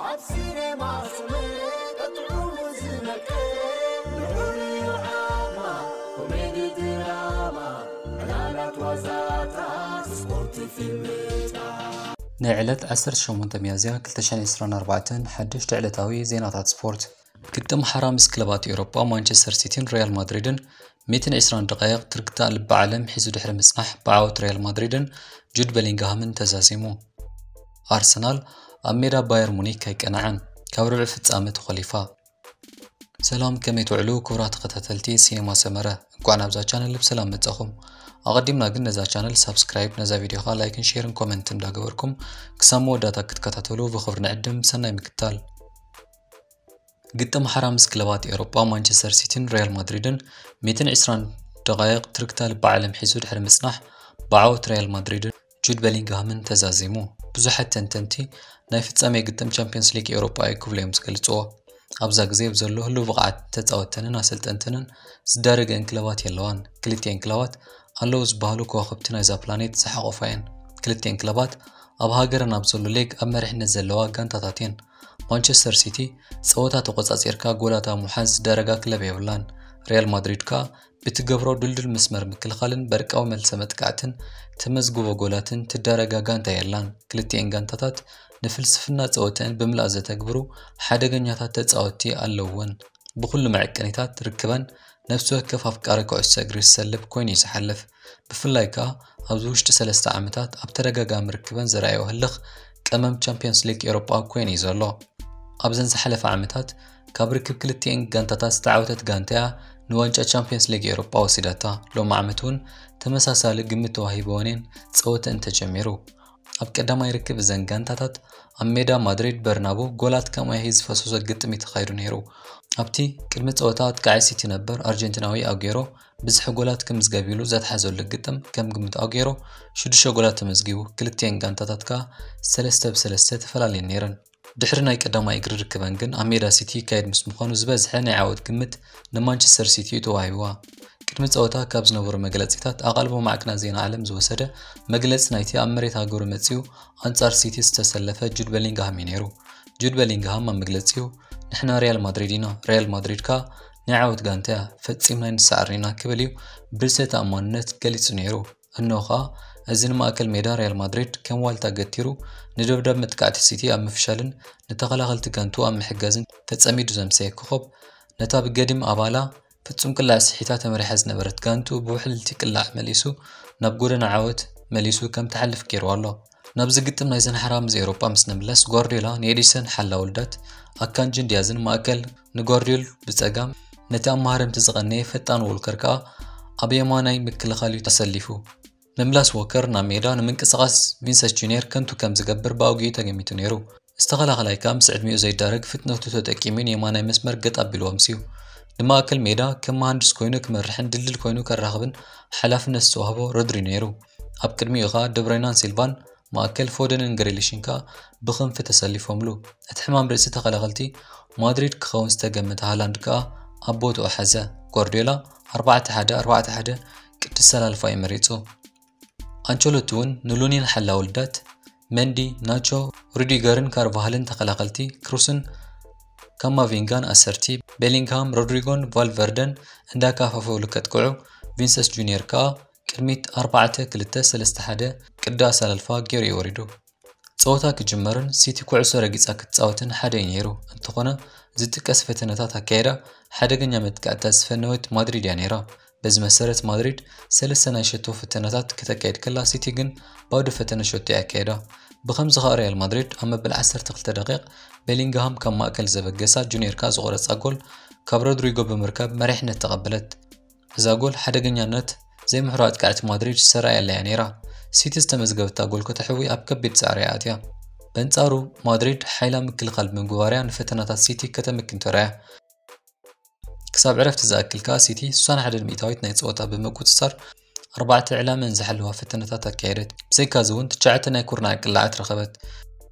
ኣብ ሲኔማ ስምዒት ጥዑሙ ዝመቅር፣ ንዑ ንዩ ዓማ፣ ኮሜዲ ድራማ፣ ዕላላት ዋዛታት፣ ስፖርት ፊልምታት። ናይ ዕለት ዓሰርተ ሸሞንተ ሚያዝያ ክልተ ሽሕን ዕስራን ኣርባዕተን ሓደሽቲ ዕለታዊ ዜናታት ስፖርት። ግጥም ሓራ ምስ ክለባት ኤውሮጳ ማንቸስተር ሲቲን ሪያል ማድሪድን ሚእትን ዕስራን ደቓይቕ ትርግታ ልቢ ዓለም ሒዙ ድሕሪ ምጽናሕ ብዓወት ሪያል ማድሪድን ጁድ ቤሊንግሃምን ተዛዚሙ። ኣርሰናል ኣብ ሜዳ ባየር ሙኒክ ኣይቀንዐን፣ ካብ ርብዒ ፍጻመ ተኾሊፋ። ሰላም፣ ከመይ ትውዕሉ ክቡራት ተኸታተልቲ ሲኔማ ሰመረ? እንኳዕ ናብዛ ቻነል ብሰላም መጻኹም። ኣቐዲምና ግን ነዛ ቻነል ሳብስክራይብ፣ ነዛ ቪድዮ ኸኣ ላይክን ሼርን ኮመንትን እንዳገበርኩም ክሳብ መወዳእታ ክትከታተሉ ብኽብሪ ንዕድም። ሰናይ ምክታል። ግጥም ሓራ ምስ ክለባት ኤውሮጳ ማንቸስተር ሲቲን ሪያል ማድሪድን ሚእትን ዕስራን ደቓይቕ ትርግታ ልቢ ዓለም ሒዙ ድሕሪ ምጽናሕ ብዓወት ሪያል ማድሪድን ጁድ ቤሊንግሃምን ተዛዚሙ። ብዙሓት ተንተንቲ ናይ ፍጻሜ ግጥም ቻምፒዮንስ ሊግ ኤውሮጳ እዩ ክብሉ እዮም ዝገልጽዎ። ኣብዛ ግዜ ብዘሎ ህሉው ብቕዓት ተጻወትተንን ኣሰልጠንተንን ዝዳረገን ክለባት የለዋን። ክልቲኤን ክለባት ኣለዉ ዝበሃሉ ከዋኽብቲ ናይዛ ፕላኔት ዝሓቖፋ እየን። ክልቲኤን ክለባት ኣብ ሃገረን ኣብ ዘሎ ሌግ ኣብ መሪሕነት ዘለዋ ጋንታታት እየን። ማንቸስተር ሲቲ ጸወታ ተቖጻጺርካ ጎላት ኣብ ምሓዝ ዝዳረጋ ክለብ የብላን። ሪያል ማድሪድ ከኣ ብትገብሮ ድልዱል መስመር ምክልኻልን በርቃዊ መልሰ መጥቃዕትን ተመዝግቦ ጎላትን ትዳረጋ ጋንታ የላን። ክልቲኤን ጋንታታት ንፍልስፍና ጸወተን ብምላእ ዘተግብሩ ሓደገኛታት ተጻወትቲ ኣለውወን። ብኹሉ መዐቀኒታት ርክበን ነፍሲ ወከፍ ኣፍቃሪ ኩዕሶ እግሪ ዝሰልብ ኮይኑ እዩ ዝሓልፍ። ብፍላይ ከኣ ኣብዚ ውሽጢ ሰለስተ ዓመታት ኣብ ተደጋጋሚ ርክበን ዘርኣዮ ህልኽ ቀመም ቻምፒዮንስ ሊግ ኤውሮጳ ኮይኑ እዩ ዘሎ። ኣብዘን ዝሓለፈ ዓመታት ካብ ርክብ ክልቲኤን ጋንታታት ዝተዓወተት ጋንታ እያ ንዋንጫ ቻምፒዮንስ ሊግ ኤውሮጳ ወሲዳታ። ሎሚ ዓመት እውን ተመሳሳሊ ግምት ተዋሂብወን እየን ጸወተን ተጀሚሩ። ኣብ ቀዳማይ ርክብ እዘን ጋንታታት ኣብ ሜዳ ማድሪድ በርናቡ ጎላት ከም ዋሂ ዝፈሰሶ ግጥም እዩ ተኻይዱ ነይሩ። ኣብቲ ቅድሚ ጸወታ ኣጥቃዓይ ሲቲ ነበር ኣርጀንቲናዊ ኣጉዌሮ ብዝሒ ጎላት ክምዝገብ ኢሉ ዘትሓዘሉ ግጥም ከም ግምት ኣጉዌሮ ሽዱሽተ ጎላት ተመዝጊቡ። ክልቲኤን ጋንታታት ከኣ ሰለስተ ብሰለስተ ተፈላለየን ነይረን። ድሕሪ ናይ ቀዳማይ እግሪ ርክበን ግን ኣብ ሜዳ ሲቲ ይካየድ ምስ ምዃኑ ዝበዝሐ ናይ ዓወት ግምት ንማንቸስተር ሲቲ እዩ ተዋሂብዋ። ቅድሚ ጸወታ ካብ ዝነበሩ መግለጺታት ኣቓልቦ ማዕከናት ዜና ዓለም ዝወሰደ መግለጺ ናይቲ ኣብ መሬት ሃገሩ መጺኡ ኣንጻር ሲቲ ዝተሰለፈ ጁድ ቤሊንግሃም እዩ ነይሩ። ጁድ ቤሊንግሃም ኣብ መግለጺኡ ንሕና ሪያል ማድሪድ ኢና፣ ሪያል ማድሪድ ከኣ ናይ ዓወት ጋንታ እያ፣ ፈጺምና ኣይንሰዓርን ኢና ክብል እዩ ብርእሰ ተኣማንነት ገሊጹ ነይሩ። እንሆ ኸኣ እዚ ንማእከል ሜዳ ሪያል ማድሪድ ከም ዋልታ ገቲሩ ንደብዳብ መጥቃዕቲ ሲቲ ኣብ ምፍሻልን ንተኸላኸልቲ ጋንትኡ ኣብ ምሕጋዝን ተጸሚዱ ዘምሰየ ኮኾብ ነታ ብገዲም ኣባላ ፍጹም ቅላዕ ስሒታ ተመሪሓ ዝነበረት ጋንትኡ ብውሕልልቲ ቅላዕ መሊሱ ናብ ጎደና ዓወት መሊሱ ከም ትሓልፍ ገይርዋ ኣሎ። ናብዚ ግጥም ናይዘን ሓራ ምስ ኤውሮጳ ምስ ንምለስ ጓርዲዮላ ንኤዲሰን ሓላ ውልዳት ኣካንጅን ዲያዝን ማእከል ንጓርዲዮል ብጸጋም ነቲ ኣብ ማህረምቲ ዝቐነየ ፈጣን ዎልከር ከኣ ኣብ የማናይ ምክልኻል እዩ ተሰሊፉ። ምምላስ ዎከር ናብ ሜዳ ንምንቅስቓስ ቪንሰስ ጁኒየር ከንቱ ከም ዝገብር ብኣውጊኡ ተገሚቱ ነይሩ። ዝተኸላኸላይ ከኣ ምስ ዕድሚኡ ዘይዳረግ ፍጥነቱ ተጠቂሙ ንየማናይ መስመር ገጥ ኣቢሉ ኣምስዩ። ንማእከል ሜዳ ከም መሃንድስ ኮይኑ ክመርሕን ድልድል ኮይኑ ከራኽብን ሓላፍነት ዝተዋህቦ ሮድሪ ነይሩ። ኣብ ቅድሚኡ ከኣ ደብሮይናን ሲልቫን ማእከል ፎደንን ግሪሊሽን ከኣ ብኽንፊ ተሰሊፎምሉ። እቲ ሕማም ርእሲ ተኸላኸልቲ ማድሪድ ክኸውን ዝተገመተ ሃላንድ ከኣ ኣብ ቦትኡ ሓዘ። ጓርዲዮላ ኣርባዕተ ሓደ ኣርባዕተ ሓደ ቅዲ ኣሰላልፋ እዩ መሪጹ። ኣንቸሎቲ እውን ንሉኒን ሓላ ውልዳት መንዲ፣ ናቾ፣ ሩዲገርን ካርቫሃልን ተኸላኸልቲ፣ ክሩስን ካማቪንጋን ኣሰርቲ፣ ቤሊንግሃም፣ ሮድሪጎን ቫልቨርደን እንዳካፋፈሉ ከጥቅዑ፣ ቪንሰስ ጁኒየር ከኣ ቅድሚት ኣርባዕተ ክልተ ሰለስተ ሓደ ቅዲ ኣሰላልፋ ገይሩ እዩ ወሪዱ። ጸወታ ክጅመርን ሲቲ ኩዕሶ ረጊጻ ክትጻወትን ሓደ እዩ ነይሩ። እንተኾነ ዝጥቀስ ፈተነታት ኣካይዳ ሓደገኛ መጥቃዕትታት ዝፈነወት ማድሪድ እያ ነይራ። በዚ መሰረት ማድሪድ ሰለስተ ናይ ሸቶ ፈተነታት ከተካይድ ከላ ሲቲ ግን ባዶ ፈተነ ሸቶ እያ ኣካይዳ። ብኸምዚ ከኣ ሪያል ማድሪድ ኣብ መበል ዓሰርተ ክልተ ደቂቕ ቤሊንግሃም ካብ ማእከል ዘበገሳ ጁኒየር ከኣ ዝቖረጻ ጎል ካብ ሮድሪጎ ብምርካብ መሪሕነት ተቐበለት። እዛ ጎል ሓደገኛነት ዘይምሕሮ ኣጥቃዕቲ ማድሪድ ዝተራእየላ እያ ነይራ። ሲቲ ዝተመዝገበታ ጎል ከተሕዊ ኣብ ከቢድ ጻዕሪ እያ ኣትያ። በንጻሩ ማድሪድ ሓይላ ምክልኻል ብምግባርያ ንፈተናታት ሲቲ ከተምክን ተራእያ። ክሳብ ዕረፍቲ ዝኣክል ከኣ ሲቲ ስሳን ሓደ ሚእታዊት ናይ ጸወታ ብምቁጽጻር ኣርባዕተ ዕላመን ዝሓለዋ ፈተነታት ኣካየደት። ብዘይካዚ እውን ትሽዓተ ናይ ኩርናዕ ቅላዓት ረኸበት።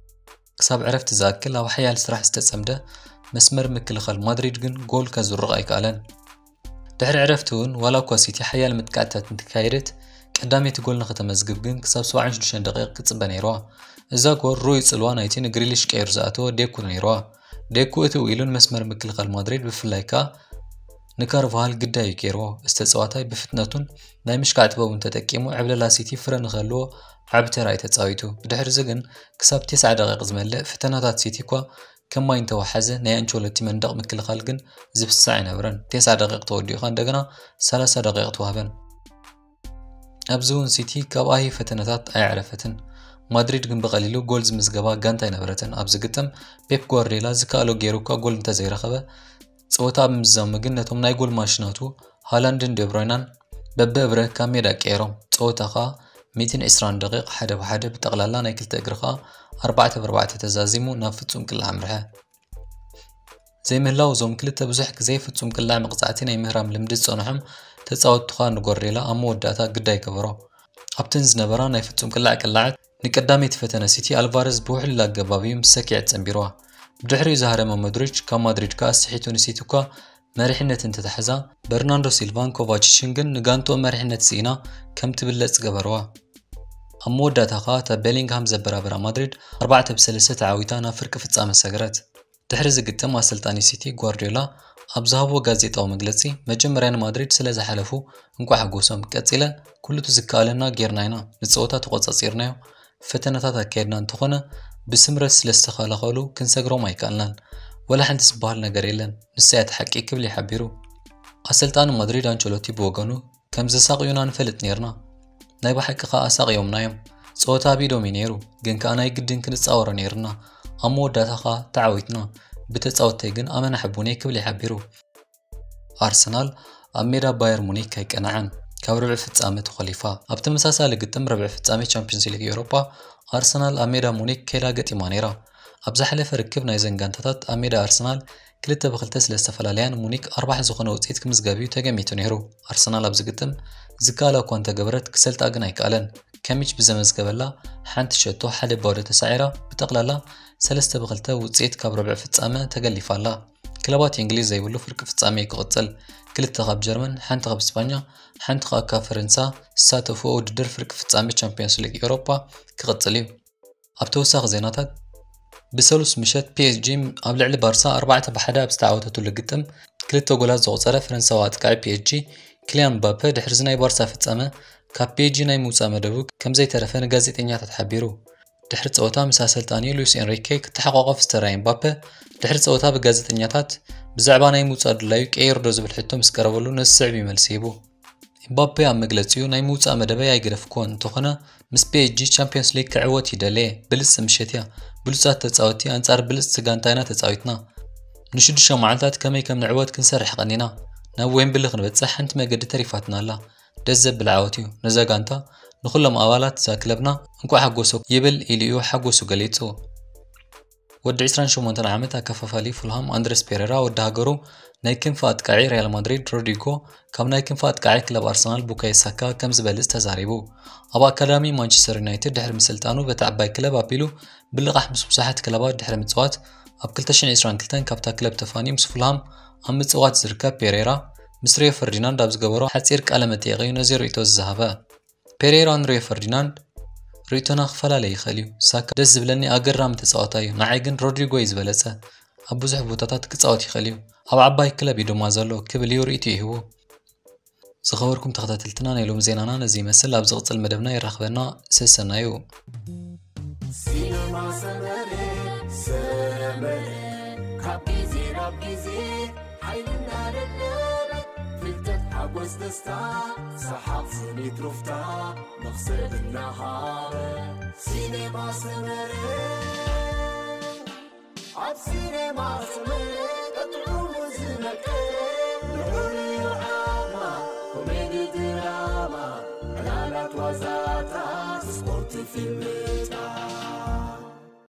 ክሳብ ዕረፍቲ ዝኣክል ኣብ ሓያል ስራሕ ዝተጸምደ መስመር ምክልኻል ማድሪድ ግን ጎል ከዝርቕ ኣይከኣለን። ድሕሪ ዕረፍቲ እውን ዋላ እኳ ሲቲ ሓያል መጥቃዕትታት እንተካየደት ቀዳመይቲ ጎል ንኽተመዝግብ ግን ክሳብ ሰብዓን ሽዱሽተን ደቂቕ ክጽበ ነይርዋ። እዛ ጎል ርኡይ ጽልዋ ናይቲ ንግሪሊሽ ቀይሩ ዝኣተወ ዴኩ ነይርዋ። ዴኩ እቲ ውኢሉን መስመር ምክልኻል ማድሪድ ብፍላይ ከኣ ንካርቫሃል ግዳይ እዩ ገይርዎ። እዚ ተጻዋታይ ብፍጥነቱን ናይ ምሽካዕ ጥበቡን ተጠቂሙ ዕብለላ ሲቲ ፍረ ንክህልዎ ዓቢ ተራ እዩ ተጻዊቱ። ብድሕሪዚ ግን ክሳብ ተስዓ ደቂቕ ዝመልእ ፈተናታት ሲቲ እኳ ከም ማይ እንተወሓዘ ናይ ኣንቸሎቲ መንደቕ ምክልኻል ግን ዝብስዕ ኣይነበረን። ተስዓ ደቂቕ ተወዲኡ ከኣ እንደገና ሰላሳ ደቂቕ ተዋህበን። ኣብዚ እውን ሲቲ ካብ ኣሂ ፈተነታት ኣየዕረፈትን። ማድሪድ ግን ብቐሊሉ ጎል ዝምዝገባ ጋንታ ኣይነበረትን። ኣብዚ ግጥም ፔፕ ጓርዲዮላ ዝከኣሎ ገይሩ እኳ ጎል እንተዘይረኸበ፣ ጸወታ ኣብ ምዝዛሙ ግን ነቶም ናይ ጎል ማሽናቱ ሃላንድን ዴብሮይናን በብእብረ ካብ ሜዳ ቀይሮም። ጸወታ ከኣ ሚእትን ዕስራን ደቂቕ ሓደ ብሓደ ብጠቕላላ ናይ ክልተ እግሪ ከኣ ኣርባዕተ ብኣርባዕተ ተዛዚሙ ናብ ፍጹም ቅላዕ ኣምርሐ። ዘይምህላው እዞም ክልተ ብዙሕ ግዜ ፍጹም ቅላዕ መቕጻዕቲ ናይ ምህራም ልምዲ ዝጸንሖም ተጻወትቲ ከኣ ንጓርዲዮላ ኣብ መወዳእታ ግዳይ ገበሮ። ኣብተን ዝነበራ ናይ ፍጹም ቅላዕ ቅላዓት ንቀዳመይቲ ፈተነ ሲቲ ኣልቫረዝ ብውሕሉል ኣገባብ እዩ ምስ ሰኪዐት ጸንቢርዋ። ብድሕሪኡ ዝሃረመ ሞድሪች ካብ ማድሪድ ከኣ ስሒቱ ንሲቲ እኳ መሪሕነት እንተተሓዛ፣ በርናንዶ ሲልቫን ኮቫችችን ግን ንጋንትኦም መሪሕነት ስኢና ከም ትብለጽ ገበርዋ። ኣብ መወዳእታ ከኣ እታ ቤሊንግሃም ዘበራበራ ማድሪድ ኣርባዕተ ብ ሰለስተ ተዓዊታ ናብ ፍርቂ ፍጻመ ሰገረት። ድሕሪ እዚ ግጥም ኣሰልጣኒ ሲቲ ጓርዲዮላ ኣብ ዝሃብዎ ጋዜጣዊ መግለጺ፣ መጀመርያ ንማድሪድ ስለ ዝሓለፉ እንቋዕ ሓጎሶም። ቀጺለ፣ ኩሉ እቲ ዝከኣለና ጌርና ኢና፣ ንጸወታ ተቖጻጺርናዮ፣ ፈተነታት ኣካየድና፣ እንተኾነ ብስምረት ስለ ዝተኸላኸሉ ክንሰግሮም ኣይከኣልናን። ወላ ሓንቲ ዝበሃል ነገር የለን፣ ንሳ እያ እቲ ሓቂ ክብል እዩ ሓቢሩ። ኣሰልጣኒ ማድሪድ ኣንቸሎቲ ብወገኑ፣ ከም ዘሳቕዩና ንፈልጥ ኔርና። ናይ ብሓቂ ከኣ ኣሳቕዮምና እዮም። ጸወታ ኣብ ኢዶም እዩ ነይሩ፣ ግን ከኣ ናይ ግድን ክንጻወሮ ኔርና። ኣብ መወዳእታ ከኣ ተዓዊትና። ብተጻወትተይ ግን ኣመና ሕቡን እየ ክብል እዩ ሓቢሩ። ኣርሰናል ኣብ ሜዳ ባየር ሙኒክ ኣይቀንዐን፣ ካብ ርብዒ ፍጻመ ተኾሊፋ። ኣብ ተመሳሳሊ ግጥም ርብዒ ፍጻመ ቻምፒዮንስ ሊግ ኤውሮጳ፣ ኣርሰናል ኣብ ሜዳ ሙኒክ ከይዳ ገጢማ ነይራ። ኣብ ዝሓለፈ ርክብ ናይዘን ጋንታታት ኣብ ሜዳ ኣርሰናል ክልተ ብክልተ ስለ ዝተፈላለያን፣ ሙኒክ ኣርባሒ ዝኾነ ውጽኢት ክምዝገብ እዩ ተገሚቱ ነይሩ። ኣርሰናል ኣብዚ ግጥም ዝከኣላ እኳ እንተገበረት፣ ክሰልጣ ግን ኣይከኣለን። ከሚች ብዘመዝገበላ ሓንቲ ሸቶ ሓደ ባዶ ተሳዒራ፣ ብጠቕላላ ሰለስተ ብክልተ ውጽኢት ካብ ርብዒ ፍጻመ ተገሊፋ ኣላ። ክለባት እንግሊዝ ዘይብሉ ፍርቂ ፍጻሜ ክቕጽል፣ ክልተ ካብ ጀርመን፣ ሓንቲ ካብ ስፓኛ፣ ሓንቲ ከኣ ካብ ፈረንሳ ዝሳተፍኦ ውድድር ፍርቂ ፍጻሜ ቻምፒዮንስ ሊግ ኤውሮፓ ክቕጽል እዩ። ኣብ ተወሳኺ ዜናታት፣ ብሰሉስ ምሸት ፒ ኤስ ጂ ኣብ ልዕሊ ባርሳ ኣርባዕተ ብሓደ ኣብ ዝተዓወተትሉ ግጥም ክልተ ጎላት ዘቑጸረ ፈረንሳዊ ኣጥቃዒ ፒ ኤስ ጂ ኪልያን ምባፔ ድሕሪዚ ናይ ባርሳ ፍጻመ ካብ ፒ ኤስ ጂ ናይ ምውጻእ መደቡ ከም ዘይተረፈ ንጋዜጠኛታት ሓቢሩ። ድሕሪ ጸወታ ምስ ኣሰልጣኒኡ ሉዊስ ኤንሪኬ ክተሓቋቖፍ ዝተራእየ ምባፔ፣ ድሕሪ ጸወታ ብጋዜጠኛታት ብዛዕባ ናይ ምውጻእ ድላዩ ቀይር ዶ ዝብል ሕቶ ምስ ቀረበሉ ነዚ ስዕብ እዩ መልሲ ሂቡ። ኤምባፔ ኣብ መግለጺኡ፣ ናይ ምውጻእ መደበይ ኣይገደፍኩዎን፣ እንተኾነ ምስ ፒ ኤስ ጂ ቻምፒዮንስ ሊግ ክዕወት ይደሊ እየ። ብልጽቲ ምሸት እያ። ብሉጻት ተጻወትቲ ኣንጻር ብልጽቲ ጋንታ ኢና ተጻዊትና። ንሽዱሽተ መዓልታት ከመይ ከም ንዕወት ክንሰርሕ ቀኒና። ናብ ዌምብሊ ክንበጽሕ ሓንቲ መገዲ ተሪፋትና ኣላ። ደስ ዘብል ዓወት እዩ። ነዛ ጋንታ፣ ንኹሎም ኣባላት እዛ ክለብና እንቋዕ ሓጎሰኩም ይብል ኢሉ እዩ ሓጎሱ ገሊጹ። ወዲ ዕስራን ሸሞንተን ዓመት ኣከፋፋሊ ፉልሃም ኣንድረስ ፔሬራ፣ ወዲ ሃገሩ ናይ ክንፊ ኣጥቃዒ ሪያል ማድሪድ ሮድሪጎ ካብ ናይ ክንፊ ኣጥቃዒ ክለብ ኣርሰናል ቡካዮ ሳካ ከም ዝበልጽ ተዛሪቡ። ኣብ ኣካዳሚ ማንቸስተር ዩናይትድ ድሕሪ ምስልጣኑ በቲ ዓባይ ክለብ ኣቢሉ ብልቓሕ ምስ ብዙሓት ክለባት ድሕሪ ምጽዋት፣ ኣብ ክልተ ሽሕን ዕስራን ክልተን ካብታ ክለብ ተፋንዩ ምስ ፉልሃም ኣብ ምጽዋት ዝርከብ ፔሬራ፣ ምስ ሪዮ ፈርዲናንድ ኣብ ዝገበሮ ሓጺር ቃለ መጠይቕ እዩ ነዚ ርእይቶ ዝሃበ። ፔሬራ ንሪዮ ፈርዲናንድ፣ ርእይቶና ክፈላለ ይኽእል እዩ። ሳካ ደስ ዝብለኒ ኣገራሚ ተጻዋታይ እዩ። ንዓይ ግን ሮድሪጎ እዩ ዝበለጸ። ኣብ ብዙሕ ቦታታት ክጻወት ይኽእል እዩ። ኣብ ዓባይ ክለብ እዩ ድማ ዘሎ ክብል እዩ ርእይቶ ይህቡ። ዝኸበርኩም ተኸታተልትና፣ ናይ ሎሚ ዜናና ነዚ ይመስል። ኣብ ዝቕጽል መደብና የራኽበና። ሰሰናዩ። ሲነማ ሰመረ ሰመረ ካብ ግዜ ናብ ግዜ ሓይልና ደደበ ፍልጠት ሓጎስ ደስታ ሰሓቕ ስኒት ሩፍታ መኽሰብ እናሃበ ሲኔማ ሰመረ ኣብ ሲኔማ ሰመረ ቀጥዑሙ ዝመቀረ ንዑርዩ ዓማ ኮሜዲ ድራማ ዕላላት ዋዛታት ስፖርት ፊልምታት